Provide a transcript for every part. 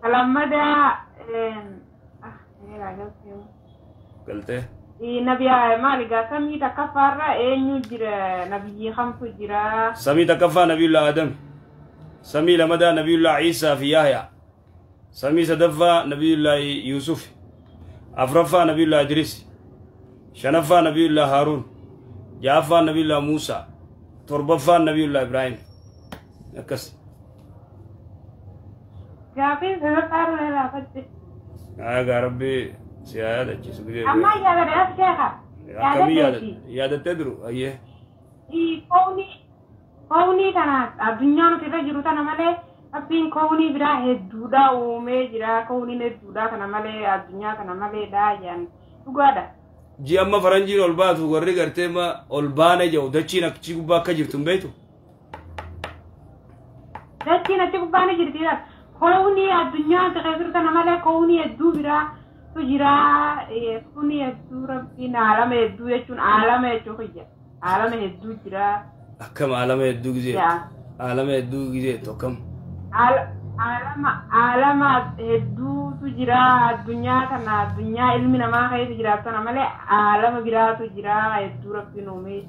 Lammadaa Galtee. Nabiyaa maali gaa samii takkaffaarra eenyu jira nabiyyi kamtu jira. Samii takkaffaa nabiyullaa Adam. Samii lamadaa nabiyullaa Iisaa fi Yahyaa. Samii sadaffaa nabiyullaa Yuusuf. Afraffaa nabiyullaa Idris. Shanaffaa nabiyullaa Haaruun. Ja'affaa nabiyullaa Muusaa. Torbaffaa nabiyullaa Ibraahim. Akkas. Gaafiin sadaffaarra laafatti. Gaa rabbi si haa yaadachiisu gidee. Amma yaadadha sheekha. Akkamii yaadattee duru ayyee. Kownii kana addunyaa nuti irra jiru tana malee rabbiin kownii biraa hedduudha uumee jira. Kowniin hedduudha kana malee addunyaa kana maleedha jedhan dhugaadha. Ji amma faranjiin ol baatu warri gartee ma ol baane jedhu dachiin achi gubbaa akka jirtu hin beektu. Dachiin achi gubbaa ni jirti. Kownii addunyaa nuti keessa jiru tana malee kownii hedduu biraatu jira. Kownii hedduu rabbiin aalama hedduu jechuun aalama jechuu kiyya. Aalama hedduu jira. Akkam aalama hedduu gizee. Aalama hedduu gizee akkam. Aalama hedduutu jira addunyaa kana addunyaa ilmi namaa keessa jiraatu tana malee aalama biraatu jira hedduu rabbiin uume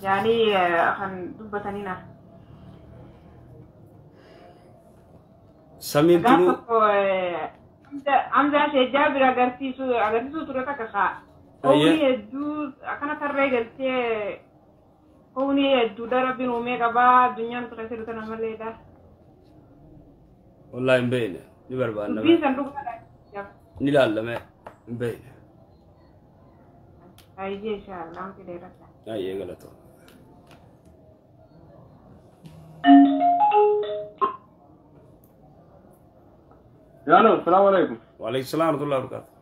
yaani kan dubbatanii na. Samiin tunuu. Hamzaa Sheejjaa bira agarsiisuu ture takka kaa. Kownii hedduu akkana tarree galtee kownii hedduudha rabbiin uumee qabaa addunyaan nuti keessa jiru tana maleedha. Wallahi hin beekne ni barbaanna. Dubbiin san dhugaadha. Ni laallame hin beekne. Ayyee inshaallah wanti dheeradha. Ayyee galatoo. Yalo, salaamu alaikum. Waalaikum salaam warahmatullahi wabarakatuh.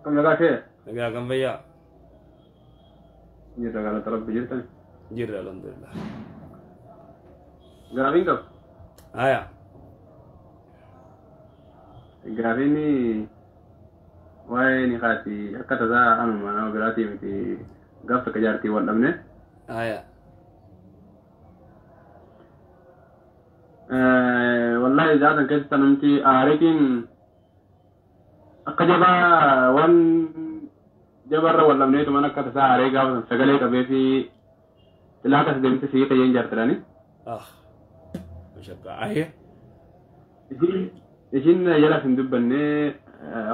Kam nagaa kee? Nagaa kam fayyaa? Jirra galata rabbi jirtan. Jirra alhamdulillah. Gaafiin qaba. Haya. Gaafiin waa'ee niqaati akka tasaa anuma nama biraatii miti gaaf takka jaartii wal dhabne. Haya. Wallahi zaatan keessa namti aareetiin akka jabaa waan jabarra wal dhabneetu mana akka tasaa aaree gaafa sagalee qabee fi xilaata deemte sii qayyeen jaartidhaani. Ah. Mashaqqa ayyee. Ishiin jala hin dubbanne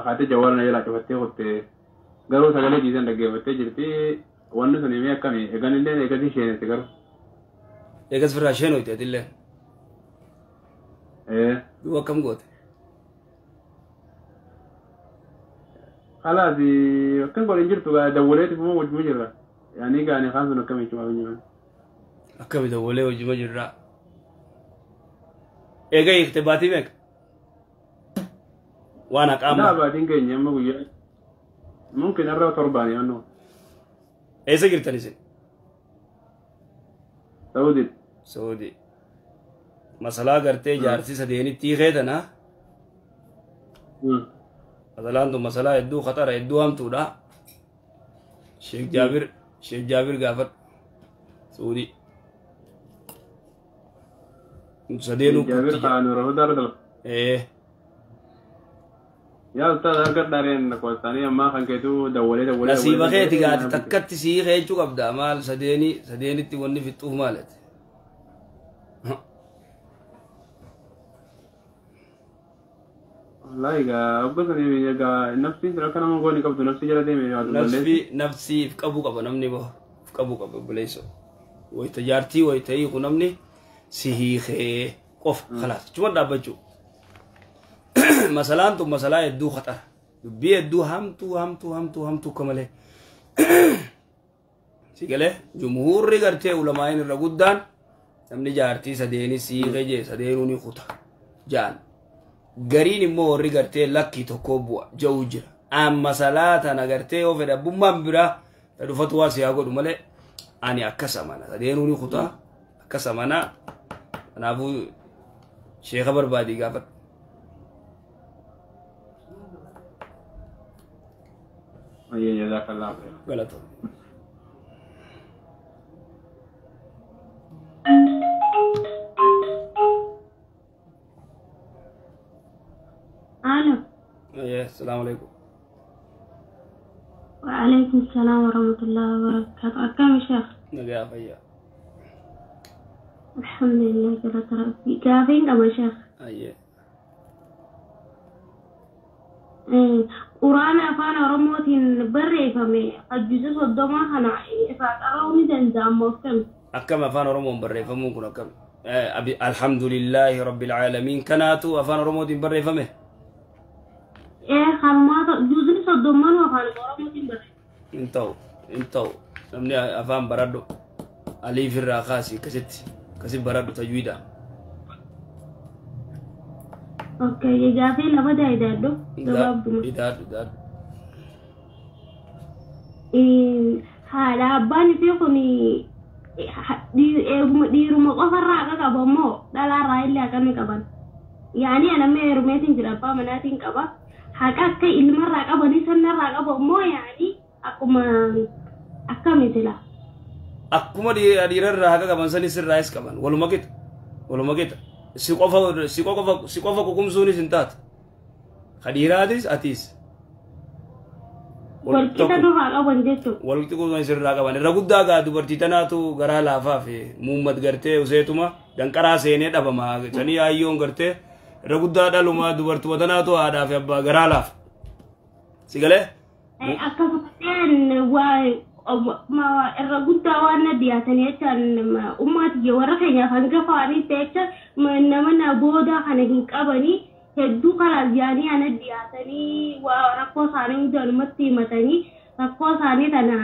haati jawwaala jala cufattee qottee garuu sagalee dhiisan dhaggeeffattee jirti wanni sun himee akkami eegan illee eegasii isheenetti garuu. Eegas firraa isheen hoyte atillee. Duuba akkam goote? Khalaas akkan godhin jirtu dawwaleeti immoo wajjuma jirra. Yaani gaanii kaan sun akkami jechuudha wajjuma. Akkami dawwalee wajjuma jirra. Eega hiikte baatii meeqa? Waan haqaa Laa baatiin keenya amma guyyaa mumkin irra torbaani yaannoo. Eessa jirtan isin? Saudi. Saudi. Masalaa gartee jaarsi sadeenitti hiikee tana. Masalaan tun masalaa hedduu khatara hedduu hamtuudha. Sheek Jaabir gaafadhu. Saudi. Sadeenuu Jaabir kaan Rahudaarra dalaga. Yaa ustaaz harka dhaareen lakkoofsaanii ammaa kan keetuu dawwalee dawwalee. Nasiiba keeti gaati takkatti sii jechuu qabda maal sadeenitti wanni fixuuf maalati. Wallahi gaa obbo sanii gaa nafsi jira kana nama gooni qabdu nafsi jala deeme yaa Nafsi nafsiif qabu qaba namni boo qabu qaba obboleesso. Wayita jaartii wayita hiiku namni si hiikee qofa khalaas chuma dhaabbachuu. Masalaan tun masalaa hedduu khatara. Dubbii hedduu hamtuu hamtuu hamtuu hamtuu akka malee. Si galee jumhuurri gartee ulamaa'in irra guddaan namni jaartii sadeeni siikee jee sadeenuu ni kuta jaan. Gariin immoo warri gartee lakkii tokko bu'a ja'uu jira. Amma salaa tana gartee yoo fedha abbummaan biraa ta dhufatu waa si haa godhu malee ani akkas amana. Sadeenuu ni kuta akkas amana. Kanaafuu sheeka barbaadii gaafadhu. Ayyee jazakallahu khairan. Galatoom. Assalaamu alaikum. وعليكم السلام ورحمة الله وبركاته. أكرم الشيخ. Nagaa fayyaa. الحمد لله جلت ربي. كافين أبو شيخ. Ayyee. Quraana afaan Oromootiin barreeffame ajjusa 30 kana irraa qara'uu ni danda'ama akkami? Akkam afaan Oromoon barreeffamuun kun akkam? Alhamdulillahi rabbil aalamiin kanaatu afaan Oromootiin barreeffame. Kanumaata juuzni 30 afaan Oromootiin barreeffame. Hin ta'u, hin ta'u. Namni afaan baradhu aliif irraa kaasi akkasitti akkasi baradhu tajwiida. Okay, gaafii lama daayidaadhu gabaabduma. Idaadhu idaadhu. Haadha abbaan isii kun dhiiruma qofarraa haqa qabu ammoo dhalaarraa illee haqa ni qaban. Yaani ana amma heerumeetiin jira abbaa manaatiin qaba. Haqa akka ilmarraa qabanii sanarraa qabu ammoo yaani akkuma akkami sila. Akkuma dhiirarraa haqa qaban sanis sirraayis qaban waluma qixa waluma qixa si qofa si qofa si qofa kukumsuunis hin taatu. Ka dhiiraatis atiis. Walqixa nurraa qaban jechuudha. Walitti kutuun sirraa qaban irra guddaa gaa dubartii tanaatu garaa laafaa fi muummat gartee useetuma danqaraa seenee dhabama sanii ayyoon gartee irra guddaa dhaluma dubartuma tanaatu haadhaa fi abbaa garaa laafa. Si galee? Akkasumallee waa irra guddaa waan na dhiyaatanii jechaan ummaati warra keenyaaf hangafa waan ta'e jecha nama na booda kana hin qabanii hedduu kalaas yaanii ana dhiyaatanii waa rakkoo isaanii hundanumatti himatanii rakkoo isaanii tana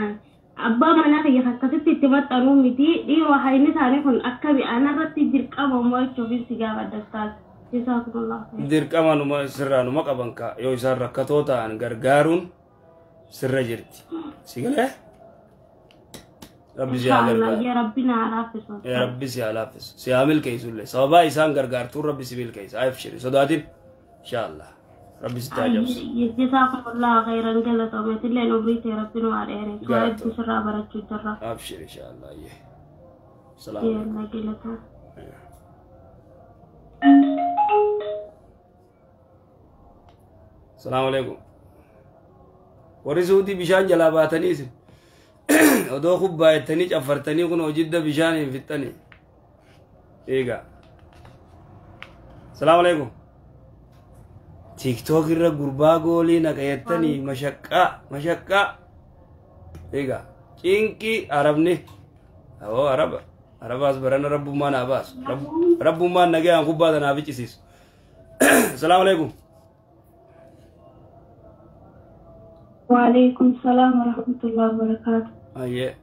abbaa manaa kiyya akkasitti itti maxxanuu miti dhiiroo hayni isaanii kun akka anarratti dirqama immoo jechuuf si gaafadha taas. Jazaakumullahu khairan. Dirqama numa sirraa numa qaban ka yoo isaan rakkatoo ta'an gargaaruun sirra jirti. Si galee? Rabbi si haa Inshaallah gargaaru. Yaa Rabbi na laaffisu. Yaa Rabbi si haa laaffisu. Si haa milkeessullee. Sababaa isaan gargaartuun Rabbi si milkeessa. Abshiri sodaatin. Inshaallah. Rabbi si taajabsu. Jazaakumullahu khairan galatoomeetillee umrii ta'e Rabbi nu haa dheeressu. Waa hedduu sirraa barachuu jirra. Abshiri inshaallah. Ayyee. Salaamu alaikum. Yalla galatoo. Salaamu alaikum. Warri Suudii bishaan jalaa baatanii isin odoo kubbaa jettanii caffartanii kun hojidda bishaan hin fixxanii. Eegaa. Salaamu alaikum. TikTok irra gurbaa goolii naqa jettanii mashaqqaa mashaqqaa. Eegaa. Cinqii arabni. Awoo araba. Arabaas barana rabbummaan haa baasu. Rabbummaan nagayaan kubbaa tanaaf iccisiisu. Salaamu alaikum. وعليكم السلام ورحمة الله وبركاته. Ayyee.